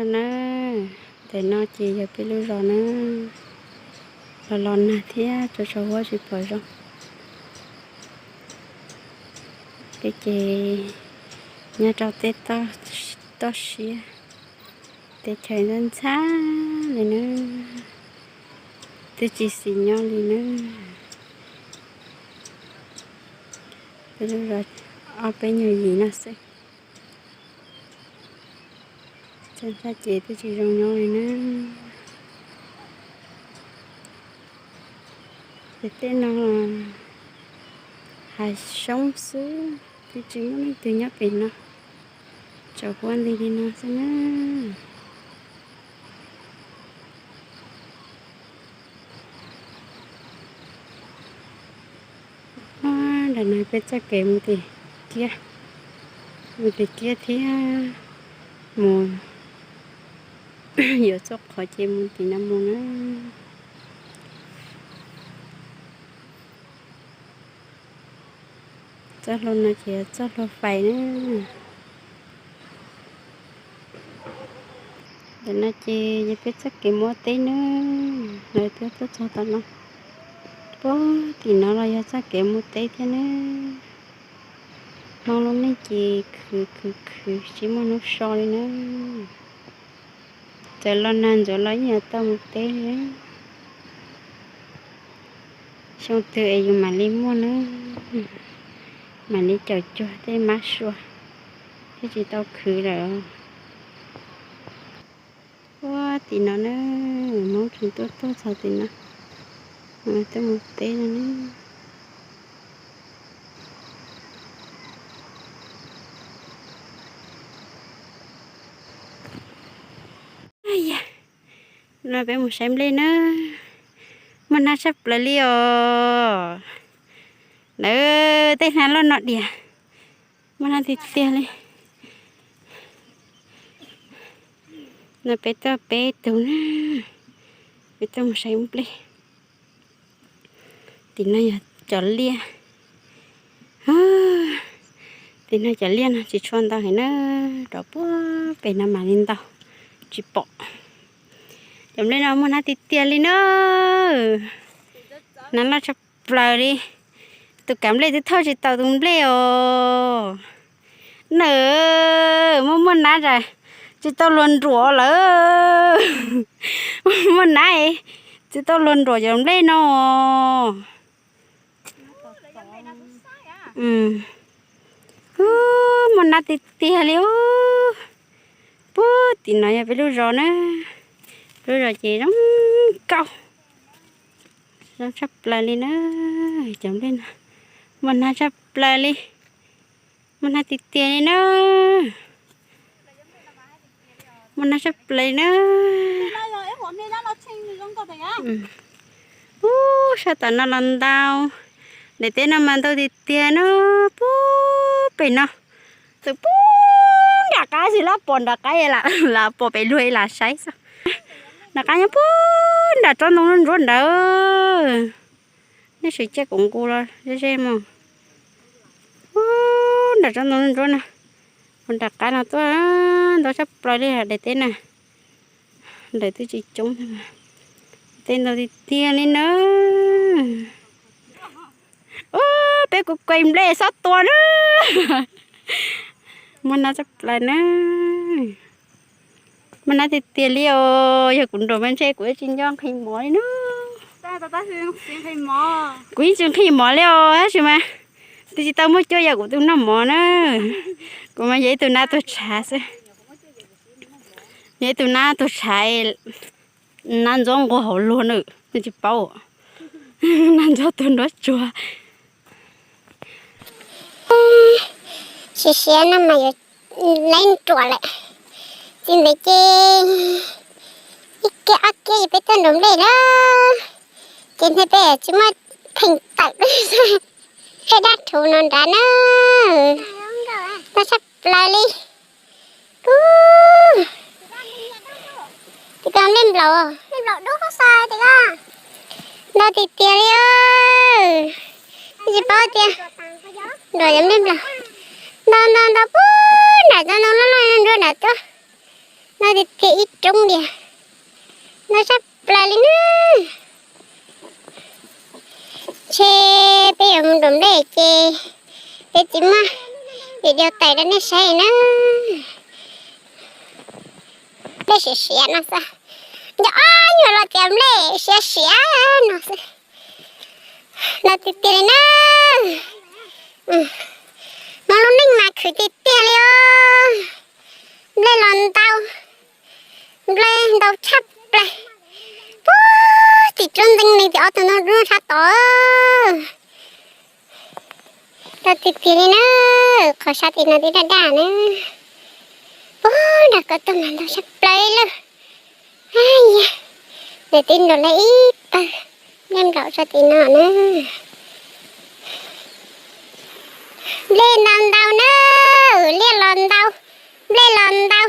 Na, ntawm no ces yog peb lub zos na, los los nag thiab tsaus tsaus huab tsis pom zoo. Peb ces nyob rau tej toj siab, teb chaws ntxhab ntxhab li na, twb tsis xis nyob li na. Peb lub zos ob peb nyuag yim no xwb. Txoj ncaj ces twb tsis zoo nyob li na. Ces tej no hav soob xwb, twb tsis muaj leej twg nyob pem no, tsaus huab nti li no xwb na. Nram no peb txoj kev mus tim kiab, mus tim kiab thiab mus yuav txoj qhov ces mus tim no mus na. Txoj hlua no ces txoj hlua fais na. Ntawm no ces yog peb txoj kev mus ua teb na, lawv twb tuaj txog tom no. Puag tim no los yog txoj kev mus teb thiab na. Hmoob lub neej ces khwv khwv khwv tsis muaj hnub so li na. Txawm los nag ntxuav los yeej yuav tau mus teb li. Xyoo twg es yus mam li muaj na, mam li caum cuag tej mab sua thiab tsis tau khwv lawm. Puag tim no na, Hmoob tseem tuaj tuaj txog tim no, tuaj mus teb no na. No peb mus saib nplej na, muaj hnab tshaj plaws li os. Lawv tej hnab loj no diam, muaj hnab tiag tiag li. No peb tuaj peb tug na, peb tuaj mus saib nplej. Tim no yog cov liaj. Tim no cov liaj no tsis tshua ntau heev na, rov puag pem no mam li ntau, tsis pom. Cov nplej no muaj hnab tiag tiag li na, hnab loj tshaj plaws li. Tus kav nplej twb thauj tsis tau tus nplej os. Nawb, muaj muaj hnab tsis tau luag nruam lawm. Muaj hnab tsis tau luag nruam cov nplej no. Muaj hnab tiag tiag li. Puag tim no yog peb lub zos na. Peb lub zos ces zoo nkauj, zoo tshaj plaws li na. Cov nplej no muaj hnab tshaj plaws li. Muaj hnab tiag tiag li na. Muaj hnab tshaj plaws li na. Ub, sab tom no los ntau. Daim teb no mas ntau tiag tiag na. Puag pem no, tus puag nram qab xwb los pom nram qab, lam pom pem luag lam saib xwb. Nram qab nyob puag nram tsob ntoo ntsuab ntawd. Nej sim ciaj kuv nqus los ze ze mus. Ub, nram tsob ntoo ntsuab no, ua nram qab no tuaj ntau tshaj plaws li daim teb na. Lawv twb tsis coob, tej ntau tiag tiag li na. Ub, peb kuv kuaib nplej xob tua na. Muaj hnab tshaj plaws na. Muaj hnab tiag tiag li os, yog kuv nruam mas ntshe kuv yeej tsis nco nqhis mov li na. Kuv yeej tsis nqhis mov li os, tab sis mas twb tsis tau muaj cuab yog kuv tus noj mov na. Kuv mas yog ib tug nab tuag tshav xwb. Yog ib tug nab tuag tshav, nab ntxuav nquag hauv luag na, nej tsis paub. Nab ntxuav tuag nruab tsuag. Siav siav no mas yuav laib nruam lawm. Txiv ntawd ces ib kiag ob kiag peb tuaj nruam nplej na, ces nthe peb tsis muaj pheej tawm. Peb dab rhuv no nrad na, no tshaj plaws li. Ub, tim ko nplej nplaum, ntau tiag tiag li. Tsis paub tias nruam yog nplej nplaum, ntau ntau ntau puag nram tsob ntoo loj loj nruab nram tuaj. Ntau tiag tiag ib roob diam, ntau tshaj plaws li na. Ntshe peb yuav mus nram nplej ces peb tsis muaj video thaij rau nej saib na. Nplej siav siav no xwb, nco ob nyuag los tias nplej siav siav no xwb. Ntau tiag tiag li na. Hmoob lub neej mas khwv tiag tiag li os. Nplej los ntau, nplej ntau tshaj plaws. Puag tim tsob ntoo li tim ob tug ntoo dub tshaj tod. Ntau tiag tiag li na. Qhov sab tim no twb daj daj na. Puag nram ko tag mas ntau tshaj plaws li. Yog, nws twb nrau lawm ib pawg nplej nplaum tso tim no na. Nplej ntau ntau na, liaj los ntau, nplej los ntau.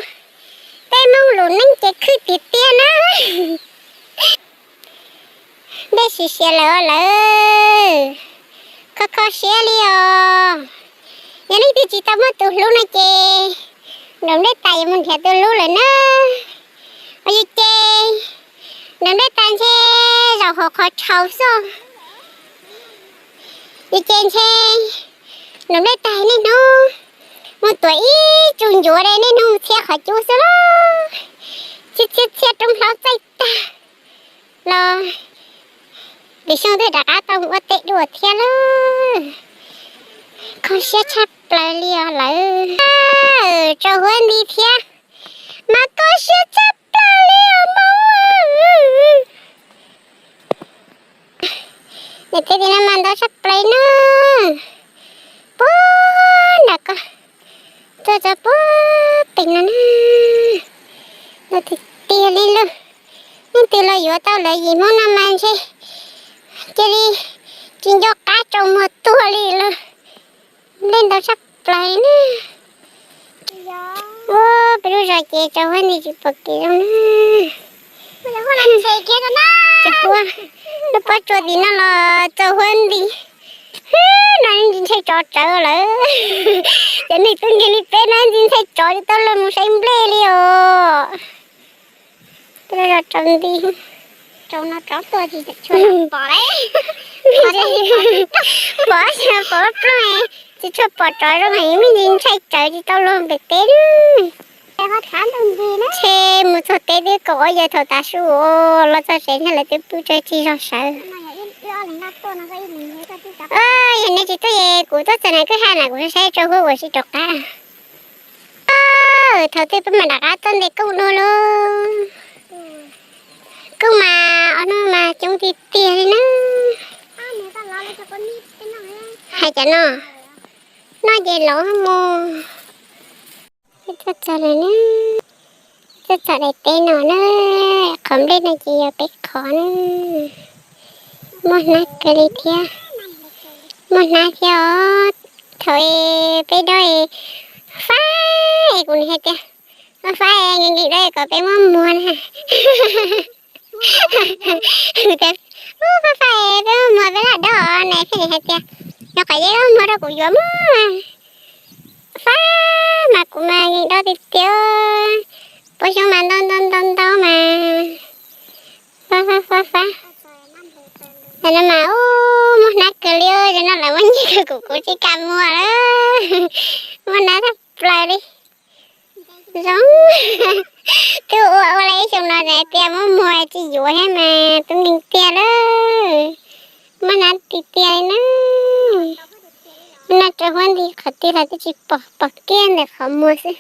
Peb Hmoob lub neej ces khwv tiag tiag na. Nplej siav siav lawm os lawm, kho kho siab li os. Yog leej twg tsis tau muaj tus hlub no ces nram nplej tas yuav mus nrhiav tus hlub lawm na. Os yus ces nram nplej tas ntshe zaum hauv qhov tshauv xwb. Yus ces ntshe nram nplej tas niaj hnub mus tuav ib tsuj ncuav de niaj hnub mus txhiab qhov cub xwb lauj. Txhiab txhiab txhiab roob hlaub txaij tag los lwm xyoo twb rov qab tau mus ua teb dua thiab lauj. Kho siab tshaj plaws li os lawm. Tsaus huab nti thiab mas kho siab tshaj plaws li os Hmoob. Niam txiv tim no mas ntau tshaj plaws na. Puag nram ko tuaj txog puag pem no na. Ntau tiag tiag li lauj. Leej twg los yuav tau lawv yim Hmoob no mas ntshe cia li tsis nco qab tsaus muag tuag li lauj. Nplej ntau tshaj plaws li na. Ua peb lub zos ces tsaus huab nti tsis pom kev zoo na. Ces huab, lub pob tsuas tim no los tsaus huab nti. Hwb, no ntsis ntshai tsov tsawv lawm. Cov neeg tuaj nkees li peb no ntsis ntshai tsov tsis tau luag mus saib nplej li os. Peb lub zos tsaus nti. Pom, pom plooj, tsis tshua pom tsov zoo heev, me ntsis ntshai tsawv tsis tau luag pem teb. Ntshe mus txog teb twb kaum ob yawg thaum tav su, los txog tsev ntshe lawv twb pw tsawg tsis zog sawv. Yog nej tsis tuaj es kuv tuaj txog na kwj ha na kuv saib tsaus huab ua si rov qab. Thaum twg peb mam rov qab tuaj ntes koob dua lauj. Koob mas ob hnub mas coob tiag tiag li na. Hais cov no, noj ces lov mus. Peb tuaj txog lawm na, tuaj txog daim teb no na, qhov nplej no ces yog peb qhov na. Muaj hnab kawg li thiab, muaj hnab thiab os. Thaum peb dob es fab es kuv nws hais tias, fab es nkees nkees dob es kom peb muab muag na. Fab fab es peb muab muag peb lam dob na, peb hais tias, yog qhov yeb muag rau kuv yuav muag. Fab mas kuv mas nkees dob tiag tiag, pua xyoob mas ntau ntau ntau ntau mas. Fab fab fab fab. Tam no mas ub muaj hnab kawg li, tam no lawv muab nyiag kawg kuv kuv tsis kam muag lawm. Muaj hnab tag plaws li. Zoo. Twb ua ua li ib xyoo no hais tias muab muag tsis yuav thiab mas tub nkeeg tiag lawm. Muaj hnab tiag tiag li na. Muaj hnab rau huab nti qhov twg los twb tsis pom, pom kiag ntawm qhov muag xwb.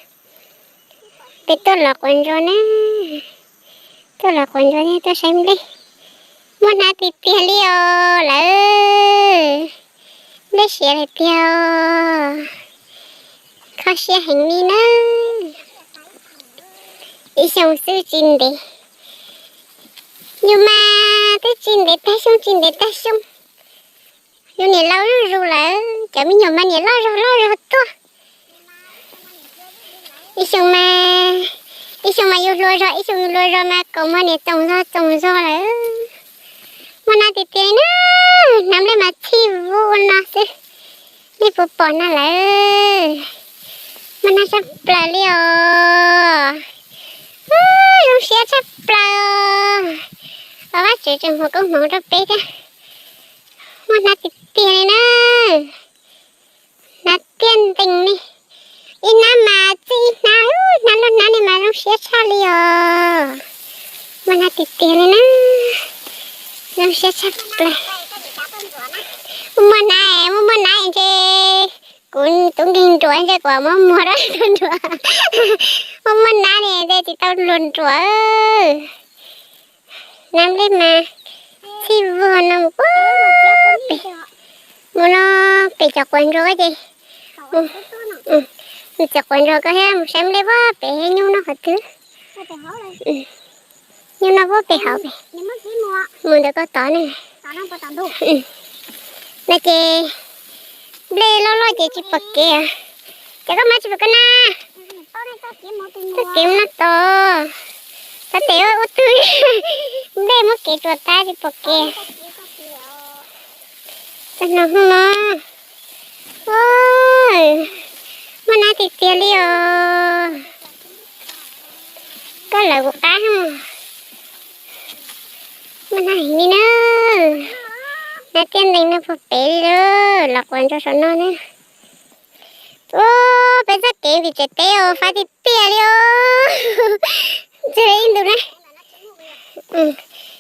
Peb tuaj lov quav ntsuab na, tuaj lov quav ntsuab thiab tuaj saib nplej. Muaj hnab tiag tiag li os lawm, nplej siav tiag tiag os. Kho siab heev li na. Ib xyoo xwb tsis ntev, yus mas twb tsis ntev tag xyoo tsis ntev tag xyoo. Yus niam laus zuj zus lawm, cov me nyuam mas niam loj zog loj zog tuaj. Ib xyoo mas, ib xyoo mas yus hluas zog, ib xyoo yus hluas zog mas kaus mog niam txoos zog txoos zog lawm. Muaj hnab tiag tiag li na, hnab nplej mas txhij vub no xwb. Nej puas pom no lawm? Muaj hnab tshaj plaws li os. Zoo siab tshaj plaws os. Vaj tsev tseem hu koob hmoov rau peb thiab. Muaj hnab tiag tiag li na. Hnab tiaj ntees li. Ib hnab mas txij ib hnab, hnab luaj hnab li mas zoo siab tshaj li os. Muaj hnab tiag tiag li na. Zoo siab tshaj plaws. Muaj muaj hnab, muaj muaj hnab ntshe kuv tub nkeeg nruas ntshe kuv muab muag rau nruas. Muaj muaj hnab li ntshe tsis tau luag nruas. Hnab nplej mas txhij vuag no mus pem, mus no pem cov quav ntsuag ces, mus cov quav ntsuag ko thiab mus saib nplej puag pem nyuj noj qhov twg. Nyuj noj puag pem hauv pem, mus ntawm ko tod ne. No ces nplej loj loj ces tsis pom kev. Ces koj mas tsis pom kev na. Txoj kev mus no tod, txoj kev ua twg, nplej muab kev tsuas tag tsis pom kev. Txog no hnub no, muaj hnab tiag tiag li os. Koj lawv kuv qab, muaj hnab heev li na. Hnab tiaj ntees no puag pem li lawm, los quav ntsuag saum no na. Ua, peb txoj kev tim tsev teb os, fab tiag tiag li os. Txog ib ntus na,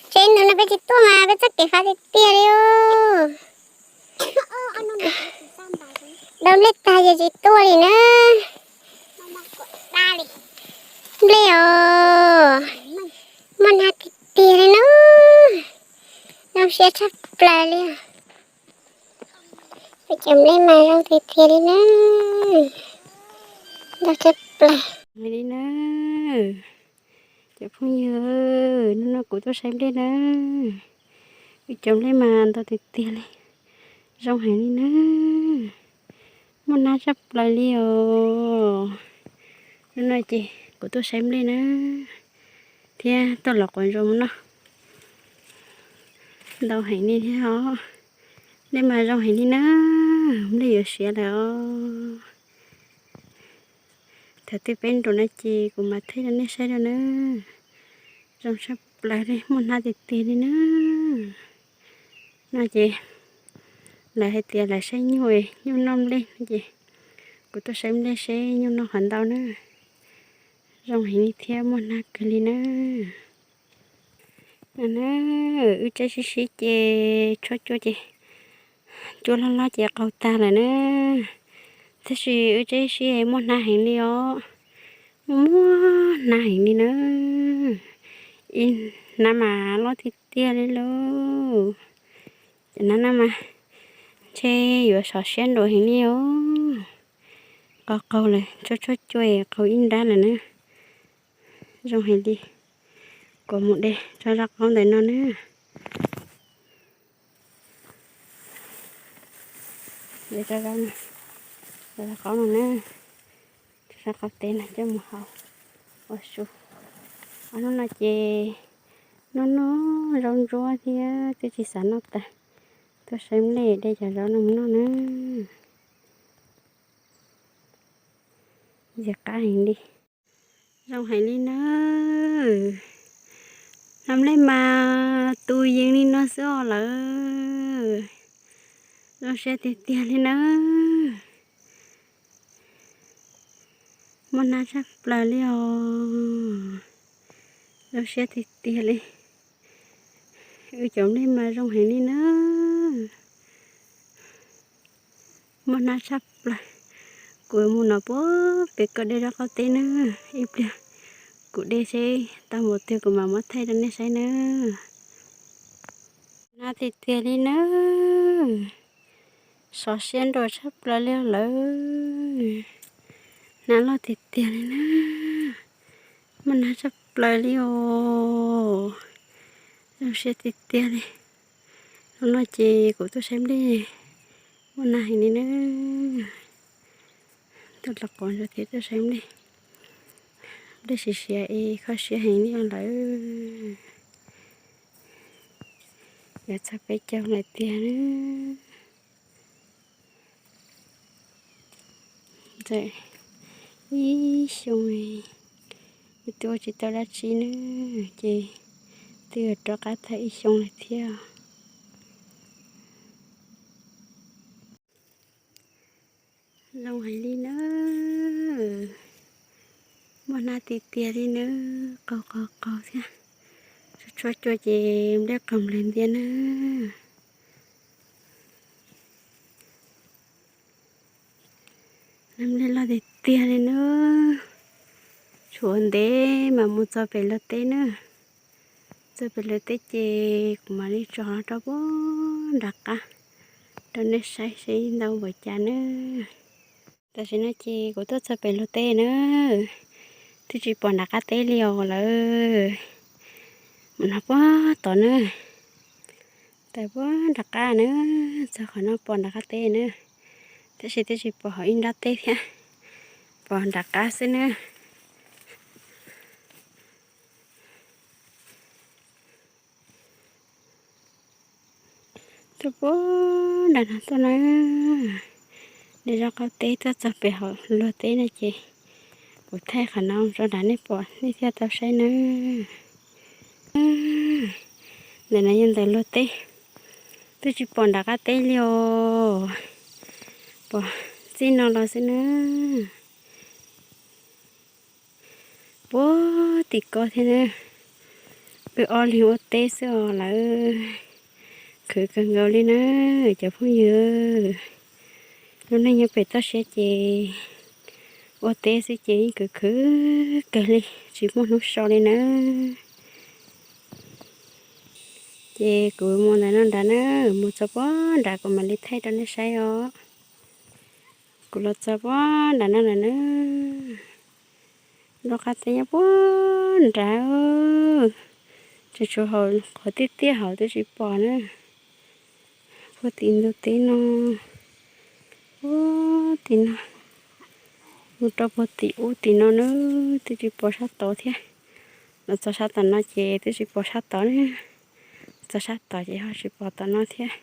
txog ib ntus no peb tsis tuaj mas peb txoj kev fab tiag tiag li os. Dau nplej tag ces tsis tuaj li na. Nplej os, muaj hnab tiag tiag li na. Zoo siab tshaj plaws li. Peb cov nplej mas zoo tiag tiag li na. Ntau tshaj plaws li na. Cov phooj ywg, hnub no kuv tuaj saib nplej na. Wb cov nplej mas ntau tiag tiag li, zoo heev li na. Muaj hnab tshaj plaws li os. Hnub no ces kuv tuaj saib nplej na, thiab tuaj los quav ntsuag mus noj. Ntau heev li thiab os. Nplej mas zoo heev li na. Nplej yuav siav lawm os. Thaum twg peb nrus no ces kuv mam thaij rau nej saib rau na. Zoo tshaj plaws li, muaj hnab tiag tiag li na. No ces lawv hais tias lawv saib nyuj, nyuj noj nplej no ces kuv tuaj saib nplej seb nyuj noj qhov ntau na. Zoo heev li thiab muaj hnab kawg li na. No na, wb tsaib sib sib ces tshuab cua ces, cua loj loj ces qaug tag lawm na. Tab sis wb tsaib sib muaj hnab heev li os. Muaj muaj hnab heev li na. Ib hnab mas loj tiag tiag li lauj. Cov hnab no mas ntshe yuav sov siab nruas heev li os. Qaug qaug lawm, tshuab tshuab cua qaug ib nrab lawm na. Zoo heev li. Kuv mus de tso rau qaum ntawm no na. De tso rau qaum no na. Tso rau qaum teb no coj mus hau ua su. Ob hnub no ces noj noj zaub ntsuab thiab twb tsis xav noj tas. Tuaj saib nplej de cov zaub no mus noj na. Ntxim qab heev li. Zoo heev li na. Hnab nplej mas tu yees li no xwb os lawm. Zoo siab tiag tiag li na. Muaj hnab tshaj plaws li os. Zoo siab tiag tiag li. Wb cov nplej mas zoo heev li na. Muaj hnab tshaj plaws. Kuv mus no puag pem ko de rau qaum teb na. Ib pliag kuv de seb tau mus twg kuv mam muab thaij rau nej saib na. Hnab tiag tiag li na. Sov siab nruas tshaj plaws li lawm. Hnab loj tiag tiag li na. Muaj hnab tshaj plaws li os. Zoo siab tiag tiag li. Hnub no ces kuv tuaj saib nplej, muaj hnab heev li na. Tuaj los quav ntsuag thiab tuaj saib nplej. Nplej siav siav es kho siab heev li os lawm. Yuav txog peb caug lawm tiag na. Ntxawm ib xyoo Twb ua tsis tau dab tsi na, ces twb yuav rov qab tag ib xyoo lawm thiab. Zoo heev li na, muaj hnab tiag tiag li na, qaug qaug qaug thiab. Tshuav tshuav cua ces nplej qaug nplaig ntiag na. Nplej loj tiag tiag li na. Tshuav ntev mas mus txog pem luag teb na. Txog pem luag teb ces kuv mam li tso rau puag nram qab rau nej saib seb ntau npaum cas na. Tam sim no ces kuv tuaj txog pem luag teb na, twb tsis pom nram qab teb li os lawm. Mus no puag tod na, tawm puag nram qab na, txog qhov no pom nram qab teb na, tab sis twb tsis pom hauv ib nrab teb thiab, pom nram qab xwb na. Tuaj puag nram no tuaj na, de zaub qaub teb tuaj txog pem hauv luag teb no ces kuv thaij qhov no rau nram nej pom nej thiaj tau saib na. Ntawm no yog ntawm luag teb, twb tsis pom nram qab teb li os, pom txij no los xwb na. Puag tim ko thiab na, wb ob leeg ua teb xwb os lawv, khwv kawg nkaus li na cov phooj ywg. Lub neej nyob pem toj siab ces ua teb xwb ces yeej khwv khwv kawg li, tsis muaj hnub so li na. Ces kuv mus ntawm no nrad na, mus txog puag nrad kuv mam li thaij rau nej saib os. Kuv los txog puag nram no lawm na. Lub qab teb nyob puag nrad, tsuas tshuav hauv qhov tiaj tiaj hauv twb tsis pom na. Puag tim ntug teb no, puag tim no, mus rau puag tim ub tim no na, twb tsis pom sab tod thiab. Los txog sab tom no ces twb tsis pom sab tod na. Txog sab tod ces ho tsis pom tom no thiab.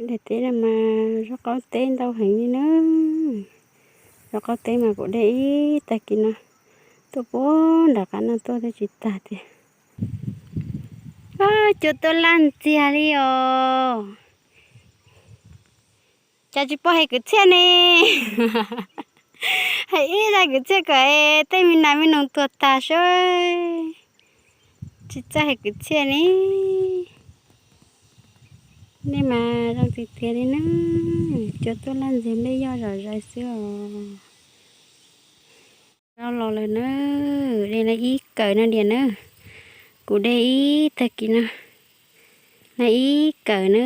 Daim teb no mas zaub qaub teb ntau heev li na. Zaub qaub teb mas kuv de ib tag kis no tuaj puag nram qab no tuaj twb tsis tag tiag. Cua tuaj laj ntxiag li os. Cas tsis pom hais kwv txhiaj ne? Hais ib zaj kwv txhiaj kom tej me nas me noog tuag tag seb. Tsis txawj hais kwv txhiaj ne. Nej mas zoo tiag tiag li na. Cua tuaj laj ntxiag nplej yoj zom zaws xwb os. Zaub los lawm na, de na ib kawm no diam na. Kuv de ib tag kis no, na ib kawm na,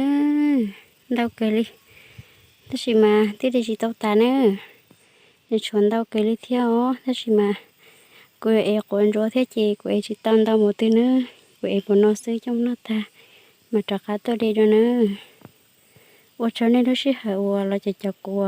ntau kawg li. Tab sis mas twb de tsis tau tas na, nws tshuav ntau kawg li thiab os. Tab sis mas kuv yuav ev quav ntsuav thiab ces kuv ev tsis tau ntau npaum twg na, kuv ev npaum no xwb coj mus noj tag mas rov qab tuaj de dua na. Ua tsaug nej lub sij hawm uas los cov cov kuv